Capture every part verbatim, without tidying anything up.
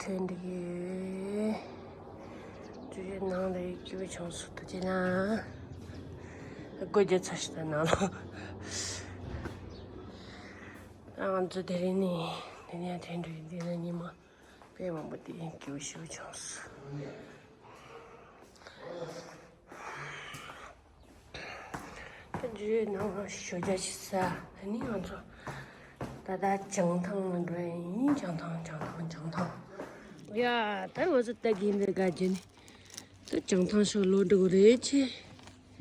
ལེན་འདུག་གི། ཇོ་ཇོ་ནང་ལ་སྐྱིད་པོ་བྱུང་སོང་། ཐུགས་རྗེ་གནང་། སྒོ་རྒྱག་ཚར་ཤག་ད་ནང་ལོགས། ད་ང་ཚོ་དེ་རིང་ནས་དེ་ནས་ཐོན་འགྲོ་ཡི། འདི་ན་ཉི་མ་དཔེ་མང་པོ་དེ་སྐྱིད་པོ་ཞེ་པོ་བྱུང་སོང་། ད་ཇོ་ཇོ་ནང་ཞོགས་ཇ་ཅིག་ཟ། ཨ་ནི་ང་ཚོ་ད་ལྟ་བྱང་ཐང་ལ་འགྲོ་ཡ་ཡིན། བྱང་ཐང་། བྱང་ཐང་། བྱང་ཐང་། ཡ། ད་ང་ཚོ་ལྟ་གིན་འདིར་དགའ་རྒྱུ་ནི། ད་བྱང་ཐང་ཕྱོགས་ལོག་འགྲོ་གི་རེད་ཆེ།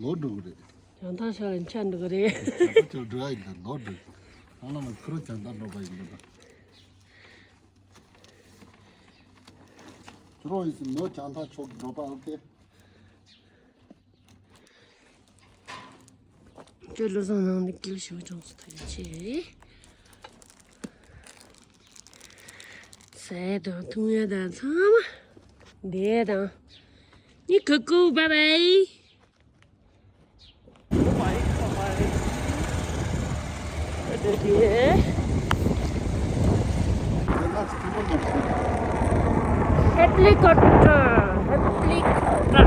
ལོག་འགྲོ་གི་རེད། བྱང་ཐང་ཕྱོགས་ལ་མཆན་འགྲོ་གི་རེད། བྱང་ཐང་ཕྱོགས་འགྲོ་ཡ་ཡིན་ད། ལོག་འགྲོ་གི། ཨ་ལ་མ་ཁུ་རོ་བྱང་ཐང་འགྲོ་པ་ཡིན་ད། ཁུ་རོ་ཡིན་ཟིན་ནོ་བྱང་ཐང་ཕྱོགས་འགྲོ་པ། ཨོ་ཁེ། ཁྱོད་བློ་བཟང་ནང་ནས་སྐྱིད་ཤོད་ཅུང་ཙམ་ཐག་ཆོད་རེད། ཟས་དང་འཐུང་ཡ་དང་ཚང་མ་འདི་དང་། ནི་ཀུ་ཀུ། བའི་བའི། Helicopter, helicopter.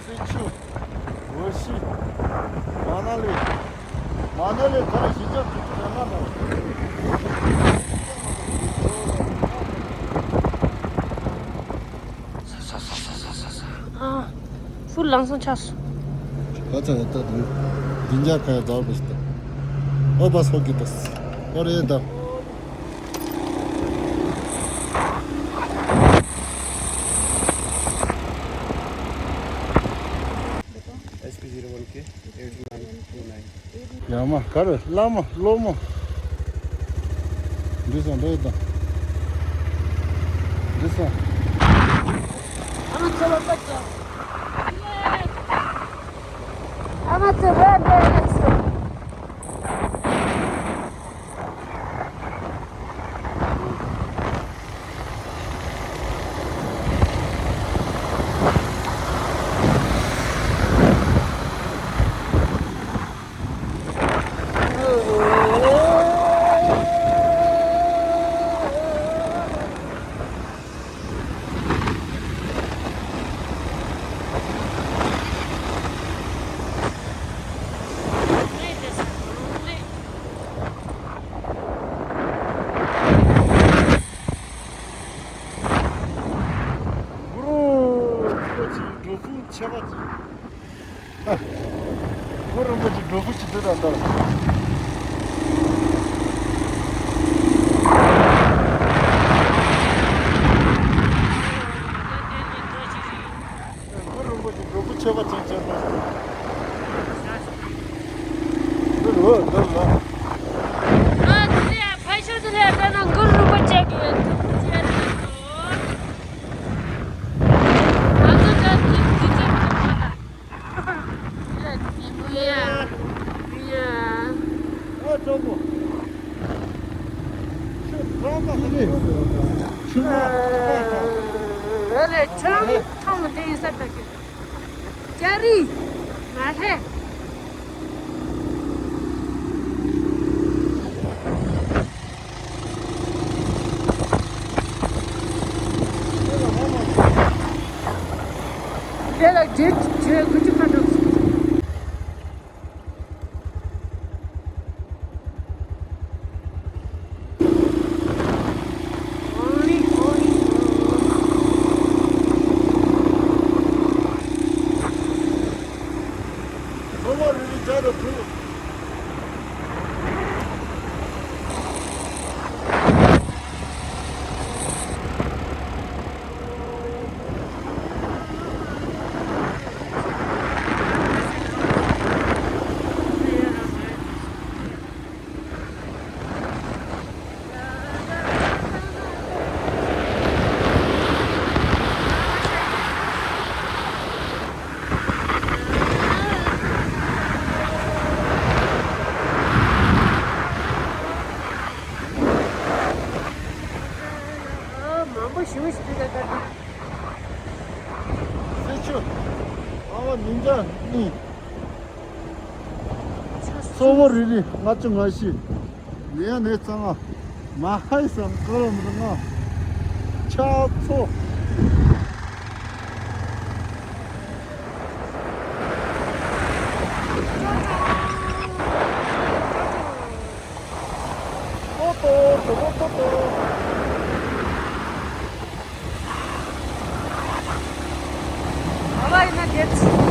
སྲིན་ཆུ། འོ་ཤི། མ་ན་ལི། མ་ན་ལི་ད་བཞི་བརྒྱ་དྲུག་ཅུ་རེ་ལྔ་དང་། ས་ས་ས་ས་ས་ས་ས། ཨ། ཧྥུ་ལང་སང་ཆགས་སོང་། ད་ཚ་ཡ་ད་དུང་། འདི་འཇག་ཁ་ཡ་ཛར་བ་ཞིག་ད། ཨོ་བ་སོ་གི་ད། ཨོ་རེད་ད། S P zero one K eight nine two nine. ཡ་མ་ག་རེ་བླ་མ་སློབ་མ། འདི་སང་འདྲ་ཡོད་ད། འདི་སང་། ཨ་མ་ཚེ་བ་པ་ཅོ། ཨ་མ་ཚེ་བ་འདྲ་ཡོད་སོ། གུ་རུ་རིན་པོ་ཆེའི་སྒྲུབ་ཕུག་ཆེ་བ་ཅིག། གུ་རུ་རིན་པོ་ཆེའི་སྒྲུབ་ཕུག་ཅིག་འདུག་ད་ལྟ། གུ་རུ་རིན་པོ་ཆེའི་སྒྲུབ་ཕུག་ཆེ་བ་ཅིག་བྱས་ཏེ། འདི་ལོ་འདི་ལོ། ཨ་དེ་ལས་ཕ་ཤོ་དེ་ལས་ད་ན་གུ་རུ་རིན་པོ་ཆེ་གི་ཐུགས་རྗེ་ཆེ། ང་ཚོ་ད་དུས་དུས་ཚོད་ཐུབ་པ་ལ། ཡ་ཡ་ཡ། ཨ་གྲོགས་པོ། ཁྱོད་གྲོགས་པོ་ཧ་ལས། ཆུ་མ། ཨ་ལས་ཁྱོད་ཐང་མི་དེ་ཡིན་ས་ད་གི། ཅ་རི། མ་ཧེ། དེ་ལ་བརྗེད་བྱས་དགུ་བཅུ་ཁ་གྲངས། མི་འདྲ་ནི། གཙོ་བོ་རེ་རེ་ལྔ་བཅུ་ང་བཞི། ནས་ནས་གཙང་ང་། མ་ཧའི་སང་ཀ་ར་མི་ལྔ། ཆ་ཚོ། ཏོ་ཏོ་ཏོ་ཏོ་ཏོ། ཨ་བ་ཡིན་ན་བསྡད།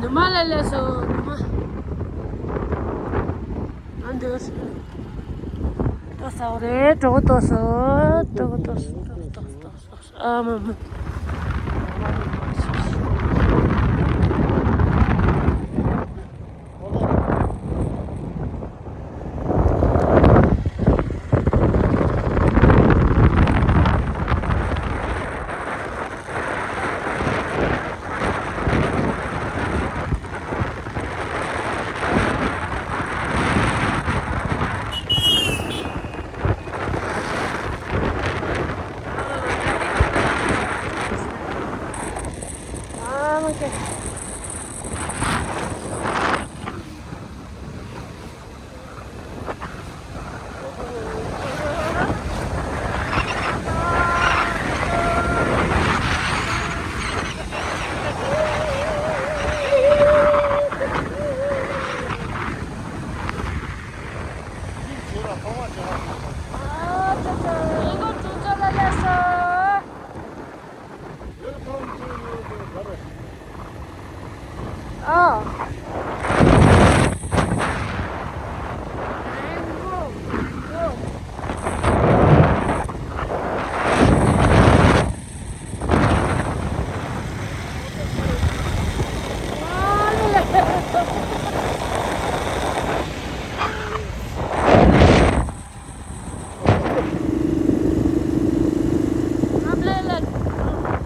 ནུ་མ་ལ་ལ་སོ་ནུ་མ། ང་འདིར་ལྟོ་ཟ་བ་རེད། གྲོགས་ལྟོ་ཟ། གྲོགས་ལྟོ་ཟ། ལྟོ་ལྟོ་ལྟོ་ལྟོ་ཟ། ཨ་མ་མ།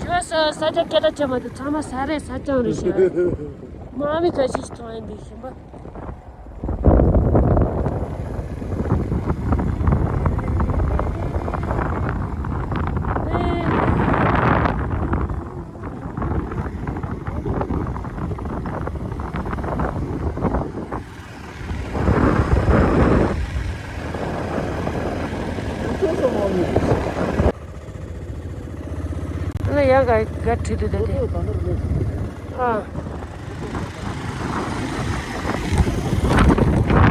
ཁྱོད་ས་ས་ཆ་སྐད་གྲགས་ཆེ་མ་དེ་ཚང་མ་ས་རེད། ས་ཆའང་རེད་ཤག་མ་མི་ཁ་ཤས་ཤིག་མཐོང་ཡིན་འདུག་ཞིམ་པ། ང་ཡང་ག་ག་ཁྲིད་དུ་བསྡད་དེ། ཨ།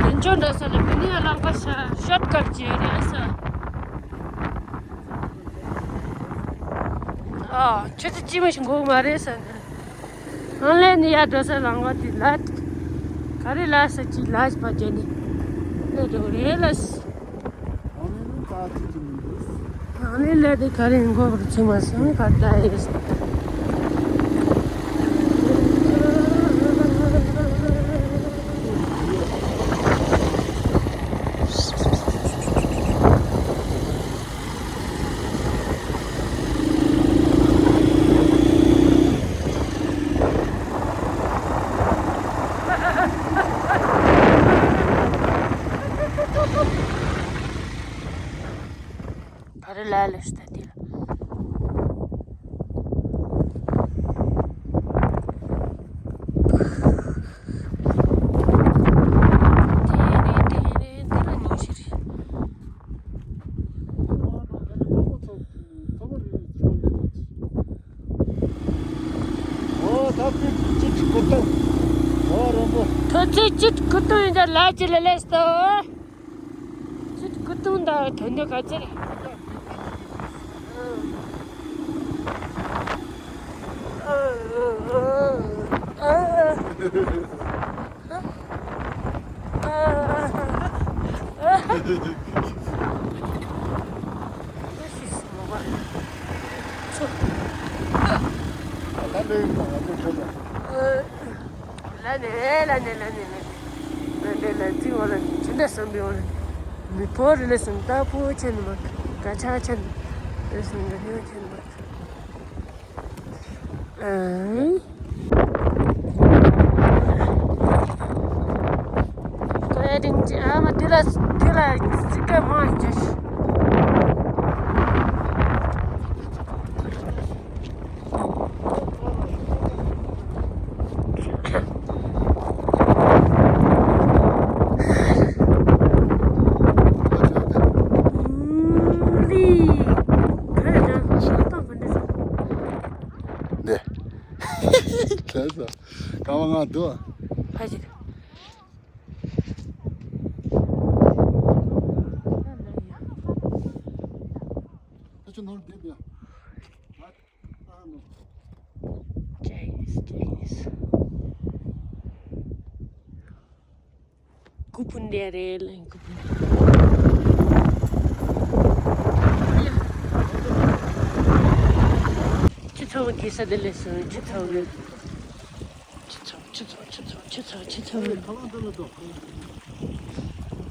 དེ་འཇོག་འདྲ་ས་ལ་མི་ནི་ཡང་ལག་པ་ཤ་ཤོར་ཀཊ་བྱས་རེད་ས། ཨ། ཁྱོད་ཚོ་ཅི་མི་ཞིག་འགོག་མ་རེད་ས། ཨང་ལེ་ནི་ཡ་འགྲོ་ས་རང་བ་དེ་ལ། ག་རེ་ལ་ས་ཅི་ལ་ཞིག་པ་བྱས་ནི། ལེ་འགྲོ་རེད་ལ། ཨ་ནི་ལས་དེ་ག་རེ་མགོ་བར་ཚུད་མ་སོང་ག་ད་ཡོད། ཕ་རི་ལ་ལས་ཤི་ད་དེ་ལ། ཐོ་ཚིག་ཅིག་ཁུ་ཏུང་ཡིན་ད་ལ་ཅི་ལ་ལས་ཏོ། ཅིག་ཁུ་ཏུང་ད་ཐོན་འདོད་ག་ཚེ་རེད། ལ་ནས་ལ་ནས་ལ་ནས་ལ་ནས་ལ་ནས་ལ་ཙི་འོ་ལ་ནས་ཅི་འདྲ་བསམ་པའི་འོ་ལ་ནས་མི་ཕོ་རི་ལ་སོང་ལྟ་ཕོ་ཆེ་ནི་མ་ག་ཆ་ཆེ་ནི་ལ་སོང་ག་ནི་ཆེ་ནི་མ། ཨང་། ཀོ་ཡ་རིང་ཅི་ཨ་མ་དེ་ལ་དེ་ལ་སི་ཀ་མ་ཅི། འདི། ཁྱེད་ཚོ། ཀ་བ་ང་འདུག་ཕ་ཞིག་ཨ་ཅོ་ནོར་བསྡད་པ། ཨ་ནོ། ཅེས་ཅེས། ཀུ་ཕུན་དེ་རེད་ལ་ཀུ་ཕུན། ཁྱི་ཚང་གི་ས་དེ་ལས་སོང་ཁྱི་ཚང་གི། ཁྱི་ཚང་ཁྱི་ཚང་ཁྱི་ཚང་ཁྱི་ཚང་ཁྱི་ཚང་།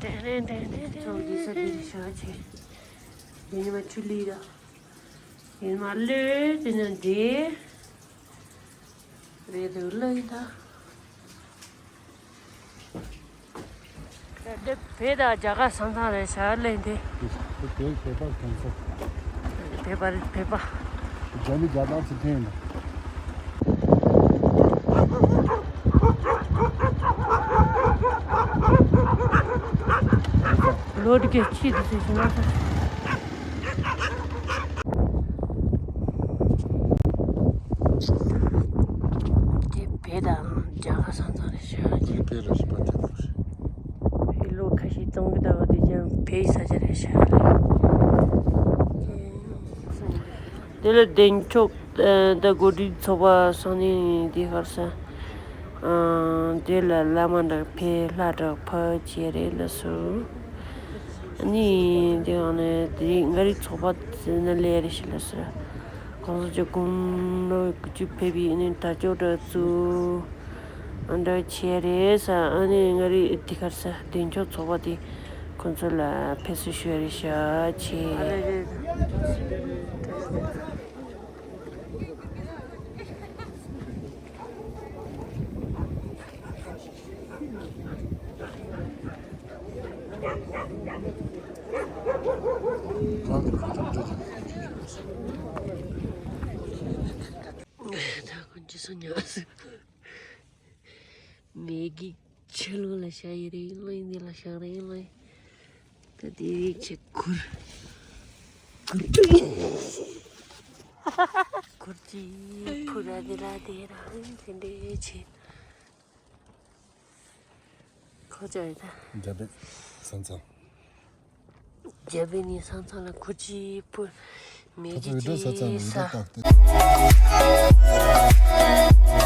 དེ་རེད་དེ་རེད་དེ་རེད། ཁྱི་ཚང་གི་ས་དེ་ལས་ཤ་ཆེ། དེ་ཉི་མ་ཆུ་ལི་ར། དེ་ཉི་མ་ལོས་དེ་ཉི་མ་འདྲེ། རེད་འདུག་ལོས་ཡིན་ད། འདི་བོད་དང་རྒྱ་གར་ས་མཚམས་རེད་ཤག་ལས་འདི། བོད་བོད་པ་གང་ས། བོད་པ་རེད་བོད་པ། རྒྱ་མི་རྒྱ་ནག་ཚོ་འཐེན་ཡིན། ལོ་དེ་གས་ཆེད་དུ་ཟེར་ཞིག་ན་ས། དེ་བོད་དང་རྒྱ་གར་ས་མཚམས་རེད་ཤག་དེ་བོད་རེད་ཤག་པ་དེ་ལོ་ཤག་དེ་ལོ་ཁ་ཤས་གཏོང་གི་འདུག་དེ་ཀྱང་བོད་ས་ཆ་རེད་ཤག་དེ་ལ་བདེ་མཆོག་ད་གོ་སྒྲིག་ཚོགས་པ་སང་ནི་དེ་ཧར་ས་དེ་ལ་བླ་མ་འདྲ་ཕེ་ལྷ་འདྲ་ཕ་ཆེ་རེད་ལ་སུ། ནི་དེ་ཡང་ནི་དེ་རིང་ང་རི་ཚོགས་པ་ཟེར་ན་ལས་རེ་ཞིག་ལ་ཟེར། གོང་ས་མཆོག་དགུང་ལོ་བཅུ་ཕེབས་པའི་ནི་དར་ལྕོག་འདྲ་བཙུགས་འདྲ་བྱས་རེད་ས། ཨ་ནི་ང་རི་དེ་གར་ས་བདེ་མཆོག་ཚོགས་པ་དེ་ཁོང་ཚོ་ལ་ཕེབས་བསུ་ཞུ་ཡ་རེད་ཤག་ཆེ། ད་ཀུན་ཅི་སུ་ཉག་སུ་མེ་གི་ཆུ་ལོ་ལ་ཤ་ཡི་རེ་ལོ་ཡི་ནི་ལ་ཤ་རེ་ལོ་ཡི། ད་དེ་རིགས་ཆེ་ཁུར་ཁུར་ཁུར་ཅི་ཕུ་ར་དེ་ར་དེ་ར་དེ་འདྲེ་ཆེ། ཁོ་ཅག་ཡི་ད། རྒྱ་བལ་ས་མཚམས། རྒྱ་བལ་ནི་ས་མཚམས་ལ་ཁུར་ཅི་ཕུ་མེ་ཁོ་ཅི་ཚོ་ཡི་འགྲོ་ས་ཚང་ཅི་ལ་ས། ཡི་ད་བཏགས་ཏེ།